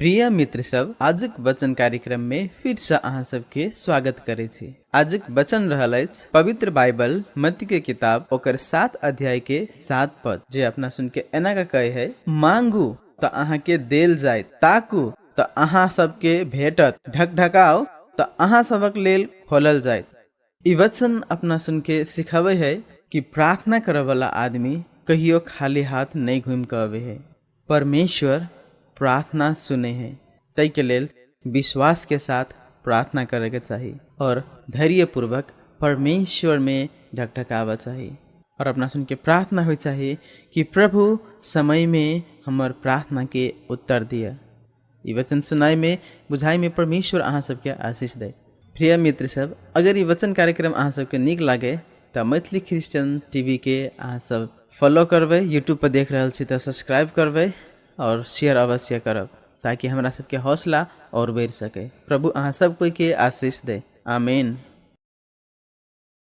प्रिय मित्र सब, आजुक वचन कार्यक्रम में फिर से अहाँ सबके स्वागत करे छी। आजुक वचन रहल अछि पवित्र बाइबल मत्ती के किताब ओकर 7 अध्याय के 7 पद, जे अपना सुन के एना के कहे है, मांगू त अहाँ के देल जायत, ताकू त अहाँ सबके भेटत, ढकढकाओ त अहाँ सबक लेल खोलल जायत। ई वचन अपना सुन के सिखावे है कि प्रार्थना करे वाला आदमी कहियो खाली हाथ नहीं घूम के अवे है। परमेश्वर प्रार्थना सुने है, ताहि के लेल विश्वास के साथ प्रार्थना करे के चाही और धैर्य पूर्वक परमेश्वर में ढकढकाबऽ चाही और अपना सुन के प्रार्थना होय चाही कि प्रभु समय में हमर प्रार्थना के उत्तर दिअ। ई वचन सुनाय में बुझाय में परमेश्वर अहाँ सबके आशीष दे। प्रिय मित्र सब, अगर ई वचन कार्यक्रम अहाँ सबके नीक लागे तऽ मैथिली क्रिश्चियन टीवी के अहाँ सब फॉलो करबै, यूट्यूब पर देख रहल छी तऽ सब्सक्राइब करबै और शेयर अवश्य करब ताकि हमरा सबके हौसला और बढ़ि सके। प्रभु अहाँ सब कोई के आशीष दे। आमीन।